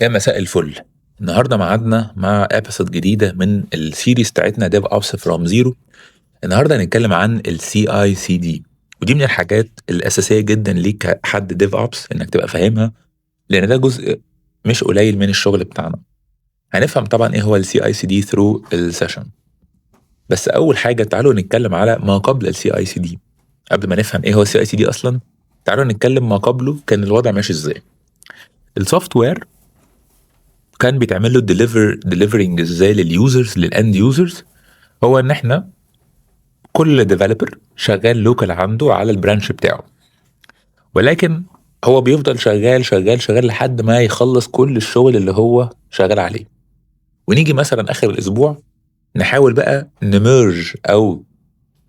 يا مساء الفل. النهارده ميعادنا مع episode جديدة من ال series بتاعتنا DevOps from Zero. النهارده هنتكلم عن ال CI/CD، ودي من الحاجات الاساسية جدا ليك كحد DevOps انك تبقى فاهمها، لان ده جزء مش قليل من الشغل بتاعنا. هنفهم طبعا ايه هو ال CI/CD through ال session، بس اول حاجة تعالوا نتكلم على ما قبل ال CI/CD. قبل ما نفهم ايه هو ال CI/CD اصلا، تعالوا نتكلم ما قبله كان الوضع ماشي ازاي. ال software كان بيتعمل له delivering ازاي لل users، لل end users؟ هو ان احنا كل developer شغال local عنده على ال branch بتاعه، ولكن هو بيفضل شغال شغال شغال لحد ما يخلص كل الشغل اللي هو شغال عليه. ونيجي مثلا اخر الاسبوع نحاول بقى ن merge او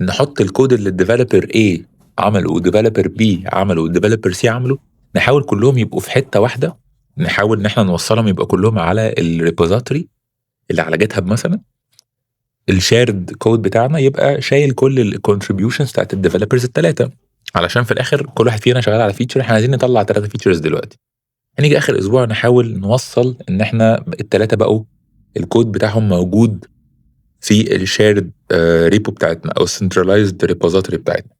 نحط الكود اللي ال developer A عمله و developer B عمله و developer C عمله، نحاول كلهم يبقوا في حتة واحده، نحاول ان احنا نوصلهم يبقى كلهم على ال repository اللي على GitHub مثلا. ال shared code بتاعنا يبقى شايل كل ال contributions بتاعت ال developers الثلاثه، علشان في الاخر كل واحد فينا شغال على feature، احنا عايزين نطلع ثلاثة features دلوقتي. هنيجي اخر اسبوع نحاول نوصل ان احنا الثلاثة بقوا الكود بتاعهم موجود في ال shared repo بتاعتنا او ال centralized repository بتاعتنا،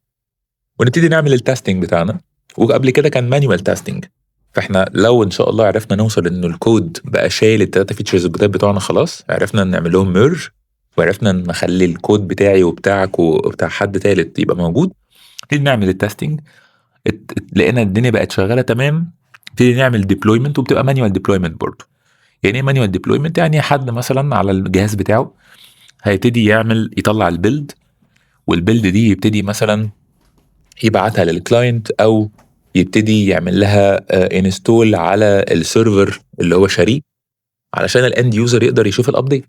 ونبتدي نعمل ال testing بتاعنا. وقبل كده كان manual testing، فاحنا لو ان شاء الله عرفنا نوصل انه الكود بقى شايل الثلاثة features الجداد بتوعنا، خلاص عرفنا نعمل لهم merge وعرفنا نخلي الكود بتاعي وبتاعك وبتاع حد ثالث يبقى موجود، نبتدي نعمل ال testing. لقينا الدنيا بقت شغالة تمام، نبتدي نعمل deployment، وبتبقى manual deployment برضه. يعني ايه manual deployment؟ يعني حد مثلا على الجهاز بتاعه هيبتدي يعمل يطلع ال build، وال build دي يبتدي مثلا يبعتها لل client او يبتدي يعمل لها install على ال server اللي هو شاريه، علشان ال end user يقدر يشوف ال update.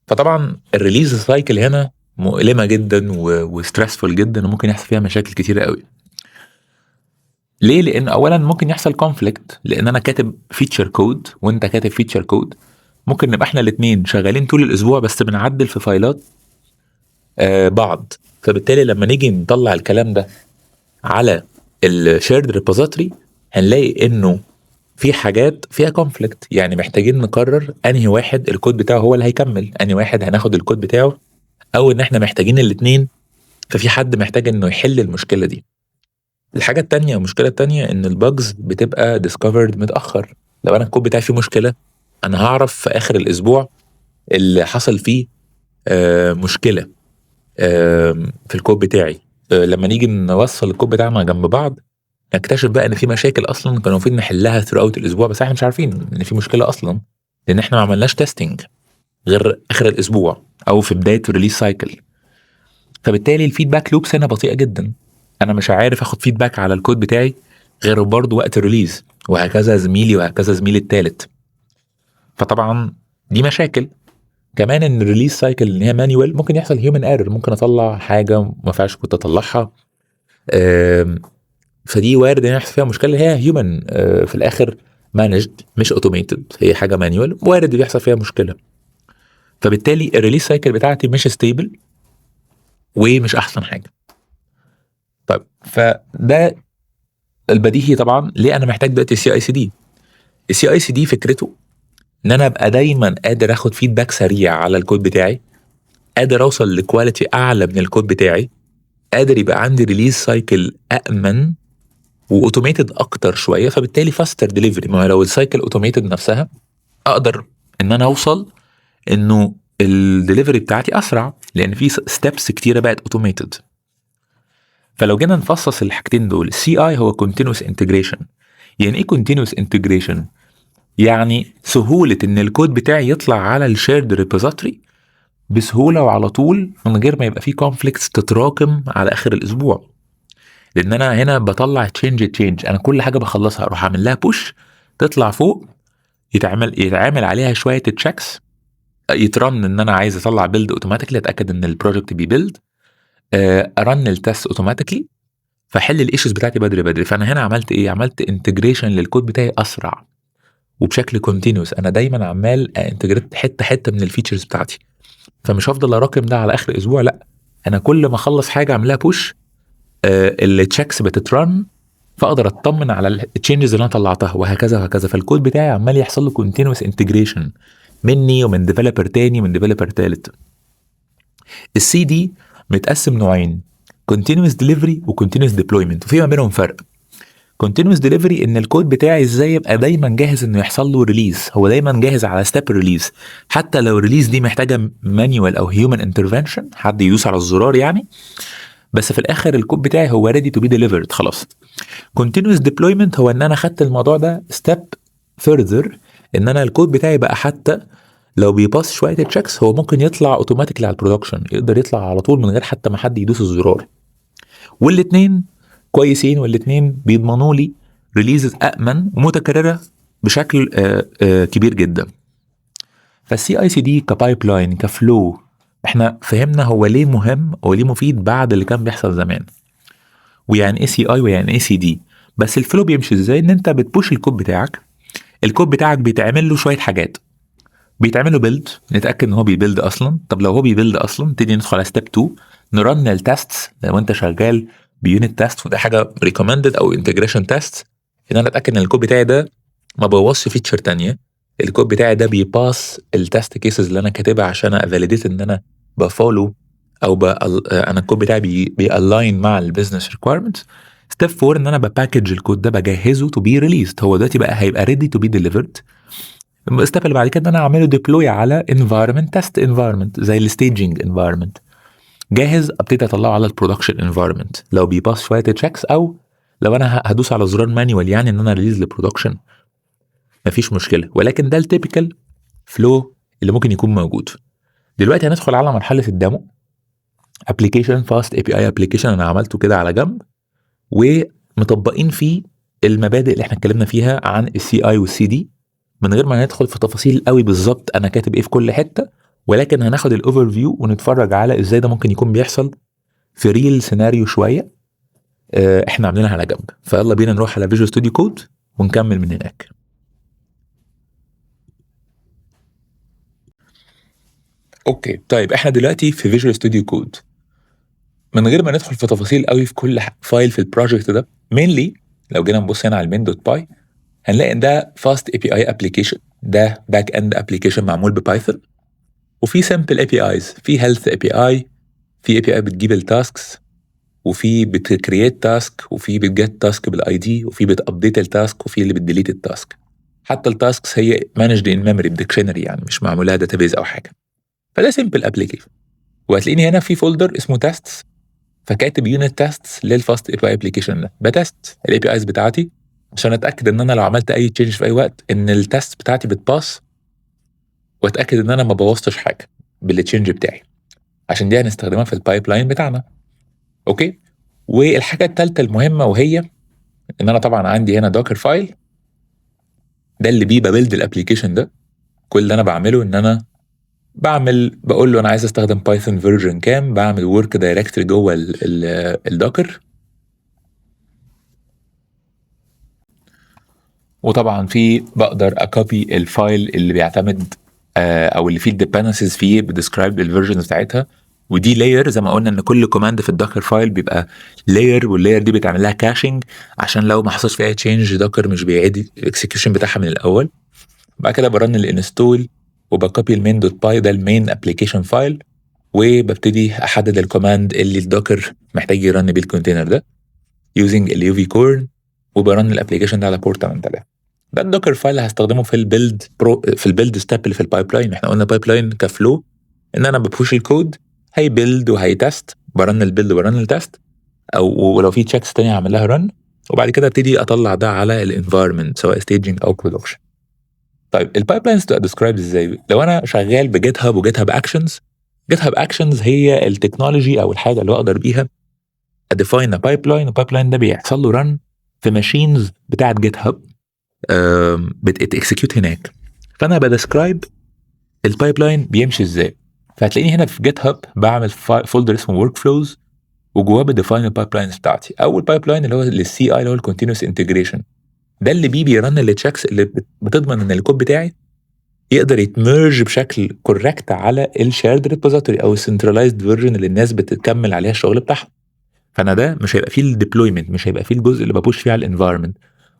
فطبعا ال release cycle هنا مؤلمة جدا و stressful جدا، وممكن يحصل فيها مشاكل كتيرة قوي. ليه؟ لان اولا ممكن يحصل conflict، لان انا كاتب feature code وانت كاتب feature code، ممكن نبقى احنا الاثنين شغالين طول الاسبوع بس بنعدل في فايلات بعض. فبالتالي لما نيجي نطلع الكلام ده على ال shared repository هنلاقي انه في حاجات فيها conflict، يعني محتاجين نقرر انهي واحد الكود بتاعه هو اللي هيكمل، انهي واحد هناخد الكود بتاعه، او ان احنا محتاجين الاثنين، ففي حد محتاج انه يحل المشكلة دي. الحاجة التانية، المشكلة التانية، ان ال bugs بتبقى discovered متاخر. لو انا الكود بتاعي فيه مشكله، انا هعرف في اخر الاسبوع اللي حصل فيه مشكلة في الكود بتاعي. لما نيجي نوصل الكود بتاعنا جنب بعض نكتشف بقى ان في مشاكل اصلا كانوا المفروض نحلها throughout الاسبوع، بس احنا مش عارفين ان في مشكلة اصلا، لان احنا ما عملناش testing غير اخر الاسبوع او في بداية ال release cycle. فبالتالي ال feedback loops هنا بطيئه جدا، انا مش عارف اخد feedback على الكود بتاعي غير برضه وقت ال release، وهكذا زميلي وهكذا زميلي الثالث. فطبعا دي مشاكل. كمان ان ال release cycle ان هي manual، ممكن يحصل human error، ممكن اطلع حاجة ما ينفعش كنت اطلعها، فدي وارد ان يحصل فيها مشكله. هي human في الاخر managed مش automated، هي حاجة manual، وارد يحصل فيها مشكله. فبالتالي ال release cycle بتاعتي مش stable ومش احسن حاجه. طيب، فده البديهي طبعا ليه انا محتاج دلوقتي السي اي سي دي. السي اي سي دي فكرته ان انا ابقى دايما قادر اخد feedback سريع على الكود بتاعي، قادر اوصل ل quality اعلى من الكود بتاعي، قادر يبقى عندي release cycle امن و automated اكتر شويه، فبالتالي faster delivery. ما هو لو ال cycle automated نفسها اقدر ان انا اوصل انه الدليفري بتاعتي اسرع، لان في steps كتيرة بقت automated. فلو جينا نفصص الحاجتين دول، ال CI هو continuous integration. يعني ايه continuous integration؟ يعني سهولة ان الكود بتاعي يطلع على ال shared repository بسهولة وعلى طول من غير ما يبقى فيه conflicts تتراكم على اخر الاسبوع، لان انا هنا بطلع change change، انا كل حاجة بخلصها اروح اعمل لها push تطلع فوق، يتعمل عليها شوية checks، يت run ان انا عايز اطلع build automatically، اتاكد ان ال project بي build، ا run ال test automatically، فاحل ال issues بتاعتي بدري بدري. فانا هنا عملت ايه؟ عملت integration لل code بتاعي اسرع وبشكل continuous، انا دايما عمال integrate حتة حتة من ال features بتاعتي، فمش هفضل اراكم ده على اخر اسبوع، لا، انا كل ما اخلص حاجة اعملها push، ال checks بتت run. فاقدر اطمن على ال changes اللي انا طلعتها، وهكذا وهكذا. فالكود بتاعي عمال يحصل له continuous integration مني ومن developer تاني ومن developer تالت. السي دي متقسم نوعين، continuous delivery و continuous deployment، وفي ما بينهم فرق. continuous delivery ان الكود بتاعي ازاي يبقى دايما جاهز انه يحصل له release، هو دايما جاهز على step release، حتى لو release دي محتاجه manual او human intervention، حد يدوس على الزرار يعني، بس في الاخر الكود بتاعي هو ready to be delivered خلاص. continuous deployment هو ان انا خدت الموضوع ده step further، ان انا الكود بتاعي بقى حتى لو بي pass شوية checks هو ممكن يطلع automatically على ال production، يقدر يطلع على طول من غير حتى ما حد يدوس الزرار. والاثنين كويسين، والاثنين بيضمنوا لي releases امن ومتكرره بشكل كبير جدا. فال CI/CD ك pipeline ك flow احنا فهمنا هو ليه مهم وليه مفيد بعد اللي كان بيحصل زمان، ويعني ايه CI ويعني ايه سي دي. بس ال flow بيمشي ازاي؟ ان انت بت push ال code بتاعك، الكود بتاعك بيتعمل له شوية حاجات، بيتعمل له build، نتاكد ان هو بي build اصلا. طب لو هو بي build اصلا نبتدي ندخل على step 2، ن run ال tests لو انت شغال ب unit test، وده حاجة recommended، او integration test، ان انا اتاكد ان الكود بتاعي ده ما بوظش feature تانية، الكود بتاعي ده بي pass ال test cases اللي انا كاتبها عشان ا validate ان انا ب follow او انا الكود بتاعي بي align مع ال business requirements. step 4 ان انا ب package ال code ده، بجهزه to be released، هو دلوقتي بقى هيبقى ready to be delivered. ال step اللي بعد كده ان انا اعمله deploy على environment، test environment زي ال staging environment، جاهز ابتدي اطلعه على ال production environment لو بي pass شوية checks، او لو انا هدوس على زرار manual يعني ان انا release لل production مفيش مشكلة. ولكن ده ال typical flow اللي ممكن يكون موجود. دلوقتي هندخل على مرحلة ال demo application، fast API application انا عملته كده على جنب ومطبقين فيه المبادئ اللي احنا اتكلمنا فيها عن ال CI وال CD، من غير ما ندخل في تفاصيل قوي بالظبط انا كاتب ايه في كل حتة، ولكن هناخد ال overview ونتفرج على ازاي ده ممكن يكون بيحصل في real scenario شوية احنا عاملينها على جنب. فيلا بينا نروح على Visual Studio Code ونكمل من هناك. okay طيب احنا دلوقتي في Visual Studio Code، من غير ما ندخل في تفاصيل قوي في كل file في ال project ده، mainly لو جينا نبص هنا على ال main dot py هنلاقي ان ده fast API application، ده back end application معمول ب Python، وفي simple APIs، في health API، في API بتجيب ال tasks، وفي بت create task، وفي بت get task بال ID، وفي بت update ال task، وفي اللي بت delete ال task. حتى ال tasks هي managed in memory ب dictionary، يعني مش معمولها database او حاجة. فده simple application. وهتلاقيني هنا في folder اسمه tests، فكاتب unit tests لل fast API application ده، ب test ال APIs بتاعتي عشان اتاكد ان انا لو عملت اي change في اي وقت ان ال test بتاعتي بت pass، واتاكد ان انا ما بوظتش حاجة بال change بتاعي، عشان دي هنستخدمها في ال pipeline بتاعنا. okay، والحاجة الثالثة المهمة وهي ان انا طبعا عندي هنا Docker file، ده اللي بيه ب build ال application ده. كل اللي انا بعمله ان انا بعمل بقول له انا عايز استخدم Python version كام، بعمل work directory جوه ال Docker، وطبعا في بقدر ا copy ال file اللي بيعتمد او اللي فيه ال dependencies فيه ب describe ال versions بتاعتها. ودي layer زي ما قلنا ان كل command في ال Docker file بيبقى layer، وال layer دي بيتعمل لها caching عشان لو ما حصلش فيها change Docker مش بيعيد ال execution بتاعها من الاول. بعد كده ب run ال install وب copy ال main dot py، ده ال main application file، وببتدي احدد ال command اللي ال Docker محتاج ي run بيه ال container ده using ال uvicorn، وب run ال application ده على port 8000. ده ال Docker file هستخدمه في ال build في ال build step اللي في ال pipeline. احنا قلنا pipeline ك flow ان انا ببوش الكود هيبيلد وهيتست، برن البيلد وبرن التست، او ولو في checks تانية هعمل لها run، وبعد كده ابتدي اطلع ده على ال environment سواء staging او production. طيب ال pipelines تبقى described ازاي؟ لو انا شغال ب GitHub و GitHub Actions، GitHub Actions هي ال technology او الحاجة اللي اقدر بيها ا define pipeline، ال pipeline ده بيحصل له run في machines بتاعه GitHub بت execute هناك. فانا ب describe ال pipeline بيمشي ازاي. فهتلاقيني هنا في GitHub بعمل folder اسمه workflows، وجواه ب define ال pipelines بتاعتي. اول pipeline اللي هو لل CI اللي هو ال continuous integration، ده اللي بيه بي run ال checks اللي بتضمن ان الكود بتاعي يقدر يت merge بشكل correct على ال shared repository او ال centralized version اللي الناس بتكمل عليها الشغل بتاعها. فانا ده مش هيبقى فيه ال deployment، مش هيبقى فيه الجزء اللي ب push فيه على ال environment.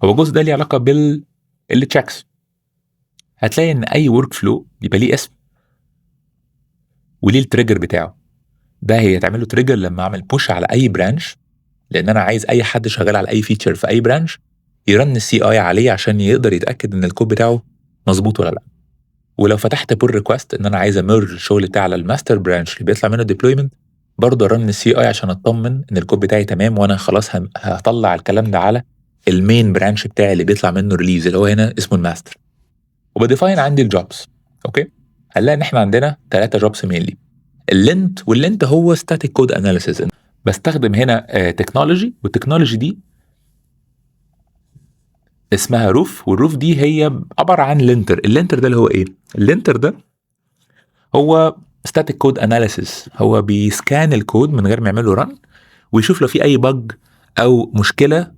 هو الجزء ده ليه علاقة بال checks. هتلاقي ان اي workflow بيبقى ليه اسم وليه ال trigger بتاعه. ده هيتعمل له trigger لما اعمل push على اي branch، لان انا عايز اي حد شغال على اي feature في اي branch ي run ال CI عليه عشان يقدر يتاكد ان الكود بتاعه مظبوط ولا لا. ولو فتحت pull request ان انا عايز ا merge الشغل بتاعي على ال master branch اللي بيطلع منه deployment، برضه ا run ال CI عشان اطمن ان الكود بتاعي تمام، وانا خلاص هطلع الكلام ده على ال main branch بتاعي اللي بيطلع منه release اللي هو هنا اسمه ال master. وب define عندي ال jobs. okay، هنلاقي ان احنا عندنا 3 jobs mainly. ال lint، وال lint هو static code analysis. بستخدم هنا technology، وال technology دي اسمها Ruff، وال Ruff دي هي عبارة عن linter. ال linter ده اللي هو ايه؟ ال linter ده هو static code analysis، هو بي scan ال code من غير ما يعمل له run ويشوف لو في اي bug او مشكله،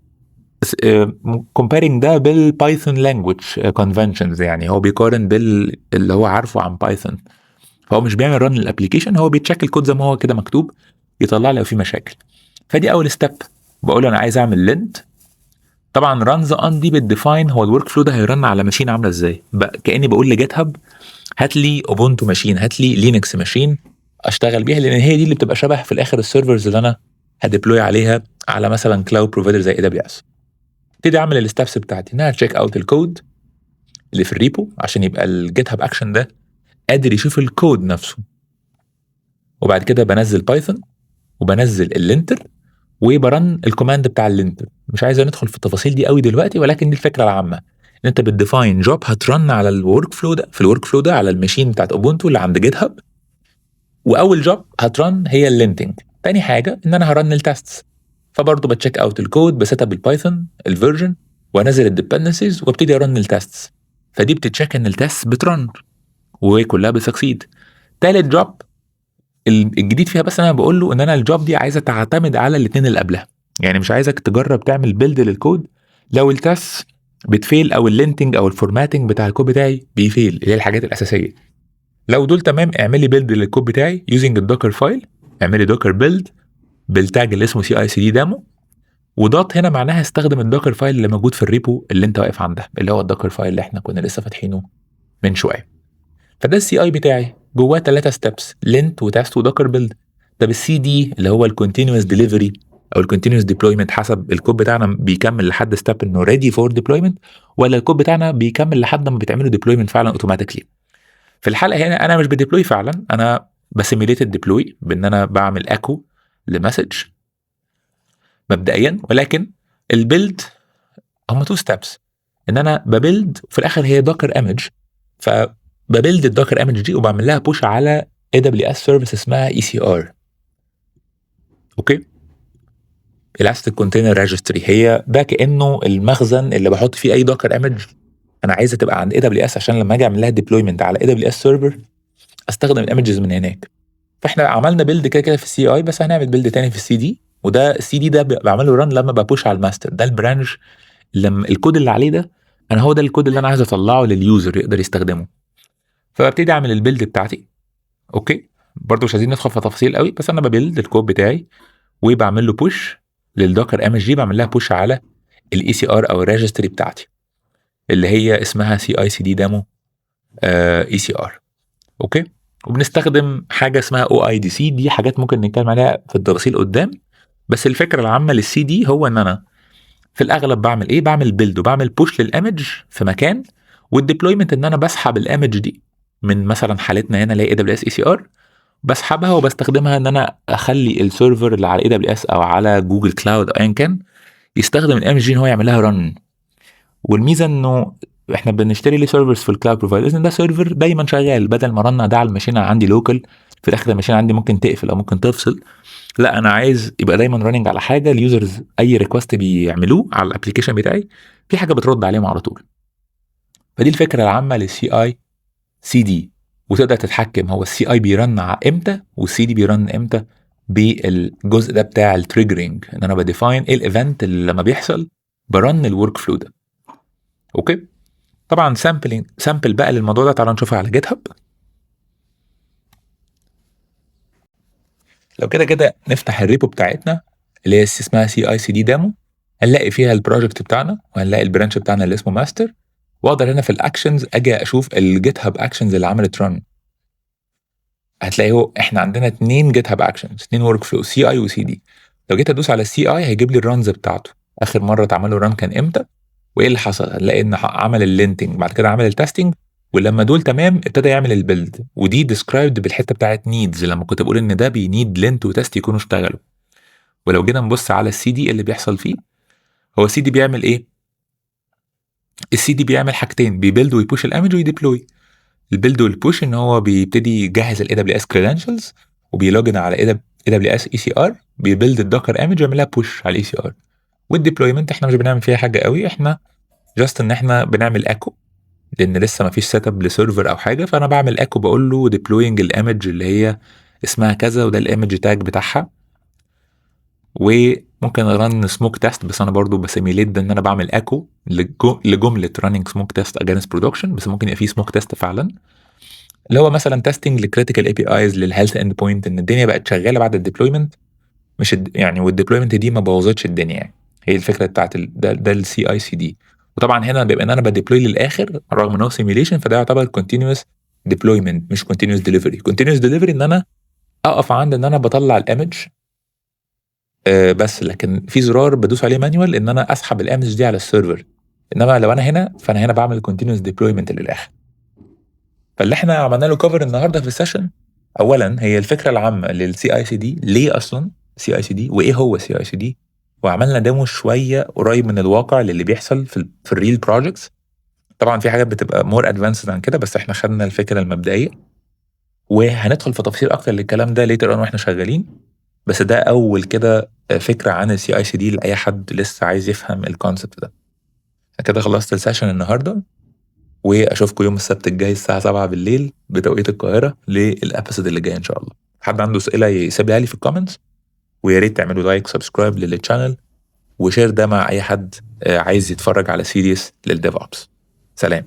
comparing ده بال Python language conventions. يعني هو بيقارن بال اللي هو عارفه عن Python، فهو مش بيعمل run لل application، هو بي check ال code زي ما هو كده مكتوب، يطلع لي لو في مشاكل. فدي اول step، بقول له انا عايز اعمل lint. طبعا runs on دي بت define هو ال workflow ده هي run على machine عامله ازاي. كاني بقول ل GitHub هات لي Ubuntu machine، هات لي Linux machine اشتغل بيها، لان هي دي اللي بتبقى شبه في الاخر ال servers اللي انا ه deploy عليها على مثلا cloud provider زي AWS. ابتدي اعمل ال steps بتاعتي، ان انا check out ال code اللي في ال repo عشان يبقى ال GitHub Action ده قادر يشوف الكود نفسه. وبعد كده بنزل Python وبنزل ال linter وب run ال command بتاع ال linter. مش عايز ندخل في التفاصيل دي قوي دلوقتي، ولكن دي الفكرة العامة، ان انت بت define job هت run على ال workflow ده، في ال workflow ده على ال machine بتاعت Ubuntu اللي عند GitHub. واول job هت run هي ال linting. تاني حاجة ان انا ه run ال tests، فبرضه ب check out ال code، ب set up ال Python ال version وانزل ال dependencies وابتدي ا run ال tests. فدي بتت check ان ال tests بت run وكلها بت succeed. تالت job الجديد فيها بس انا بقول له ان انا ال job دي عايزه تعتمد على الاثنين اللي قبلها، يعني مش عايزك تجرب تعمل build لل code لو ال tests بت fail او ال linting او ال formatting بتاع الكود بتاعي بي fail، اللي هي الحاجات الاساسية. لو دول تمام اعمل لي build لل code بتاعي using ال Dockerfile، اعمل لي docker build بال tag اللي اسمه CI/CD demo، و dot هنا معناها استخدم ال Dockerfile اللي موجود في ال repo اللي انت واقف عندها، اللي هو ال Dockerfile اللي احنا كنا لسه فاتحينه من شوية. فده ال CI بتاعي جواه 3 steps، lint و test و docker build. طب السي دي اللي هو ال continuous delivery او ال continuous deployment، حسب الكود بتاعنا بيكمل لحد step انه ready for deployment، ولا الكود بتاعنا بيكمل لحد ما بيتعمل deployment فعلا automatically. في الحالة هنا انا مش ب deploy فعلا، انا ب simulate ال deploy بان انا بعمل echo ل message مبدئيا، ولكن ال build هما two steps، ان انا ب build وفي الاخر هي Docker image، فب build ال Docker image دي وبعمل لها push على AWS service اسمها ECR. okay، Elastic Container Registry هي ده كانه المخزن اللي بحط فيه اي Docker image انا عايزه تبقى عند AWS، عشان لما اجي اعمل لها deployment على AWS server استخدم ال images من هناك. فاحنا عملنا build كده كده في ال CI، بس هنعمل build تاني في السي دي، وده السي دي ده بعمله run لما ب push على الماستر. ده ال branch لما الكود اللي عليه ده انا هو ده الكود اللي انا عايز اطلعه لل user يقدر يستخدمه. فببتدي اعمل ال build بتاعتي. okay، برضو مش عايزين ندخل في تفاصيل قوي، بس انا ب build ال code بتاعي وبعمل له push لل Docker image دي، بعمل لها push على ال ECR او ال registry بتاعتي اللي هي اسمها سي اي سي دي ديمو اي سي ار. okay، وبنستخدم حاجة اسمها OIDC، دي حاجات ممكن نتكلم عليها في التفاصيل قدام، بس الفكرة العامة للسي دي هو ان انا في الاغلب بعمل ايه؟ بعمل build وبعمل push لل image في مكان، وال deployment ان انا بسحب ال image دي من مثلا حالتنا هنا اللي هي AWS ECR، بسحبها وبستخدمها ان انا اخلي ال server اللي على AWS او على Google Cloud او ايا كان يستخدم ال image دي ان هو يعمل لها run. والميزة انه احنا بنشتري ليه servers في ال cloud providers؟ ان ده server دايما شغال، بدل ما run ده على ال machine عندي local، في الاخر ال machine عندي ممكن تقفل او ممكن تفصل. لا، انا عايز يبقى دايما running على حاجة ال users اي request بيعملوه على ال application بتاعي في حاجة بترد عليهم على طول. فدي الفكرة العامة لل CI/CD، وتقدر تتحكم هو ال CI بي run امتى وال CD بي run امتى بالجزء ده بتاع ال triggering، ان انا ب define ايه ال event اللي لما بيحصل ب run ال workflow ده. okay، طبعا sample بقى للموضوع ده تعالوا نشوفها على GitHub. لو كده كده نفتح ال repo بتاعتنا اللي هي اسمها CI/CD demo، هنلاقي فيها ال project بتاعنا وهنلاقي ال branch بتاعنا اللي اسمه ماستر. واقدر هنا في ال actions اجي اشوف ال GitHub Actions اللي عملت run. هتلاقي هو احنا عندنا 2 GitHub Actions، 2 workflow، CI و CD. لو جيت ادوس على ال CI هيجيب لي ال runs بتاعته، اخر مرة اتعمل له run كان امتى وايه اللي حصل. هنلاقي ان عمل ال linting، بعد كده عمل ال testing، ولما دول تمام ابتدى يعمل ال build. ودي described بالحتة بتاعت needs لما كنت بقول ان ده بي need lint و test يكونوا اشتغلوا. ولو جينا نبص على السي دي اللي بيحصل فيه، هو السي دي بيعمل ايه؟ السي دي بيعمل حاجتين، بي build وي push ال image وي deploy. ال build وال push ان هو بيبتدي يجهز ال AWS credentials وبي login على AWS ECR، بي build ال Docker image ويعمل لها push على ال ECR. وال deployment احنا مش بنعمل فيها حاجة قوي، احنا just ان احنا بنعمل echo لان لسه ما فيش setup ل server او حاجه، فانا بعمل echo بقول له deploying ال image اللي هي اسمها كذا وده ال image tag بتاعها. وممكن run smoke test، بس انا برضو ب simulate ده ان انا بعمل echo لجملة running smoke test against production، بس ممكن يبقى في smoke test فعلا اللي هو مثلا testing ل critical APIs لل health endpoint، ان الدنيا بقت شغالة بعد ال deployment، مش يعني وال deployment دي ما بوظتش الدنيا يعني. هي الفكرة بتاعت ده ال CI/CD. وطبعا هنا بيبقى ان انا ب deploy للاخر رغم ان هو simulation، فده يعتبر continuous deployment مش continuous delivery. continuous delivery ان انا اقف عند ان انا بطلع ال image بس، لكن في زرار بدوس عليه manual ان انا اسحب ال image دي على ال server. انما لو انا هنا فانا هنا بعمل continuous deployment للاخر. فاللي احنا عملنا له cover النهارده في ال session، اولا هي الفكرة العامة لل CI/CD، ليه اصلا CI/CD وايه هو CI/CD، وعملنا demo شوية قريب من الواقع للي بيحصل في ال real projects. طبعا في حاجات بتبقى more advanced عن كده، بس احنا خدنا الفكرة المبدئية وهندخل في تفاصيل اكتر للكلام ده later on واحنا شغالين. بس ده اول كده فكرة عن ال CI/CD لاي حد لسه عايز يفهم ال concept ده. انا كده خلصت ال session النهارده، واشوفكم يوم السبت الجاي الساعة 7 بالليل بتوقيت القاهرة لل episode اللي جاي ان شاء الله. حد عنده اسئلة يسيبها لي في ال comments، ويا ريت تعملوا like subscribe لل channel و share ده مع اي حد عايز يتفرج على series لل DevOps. سلام.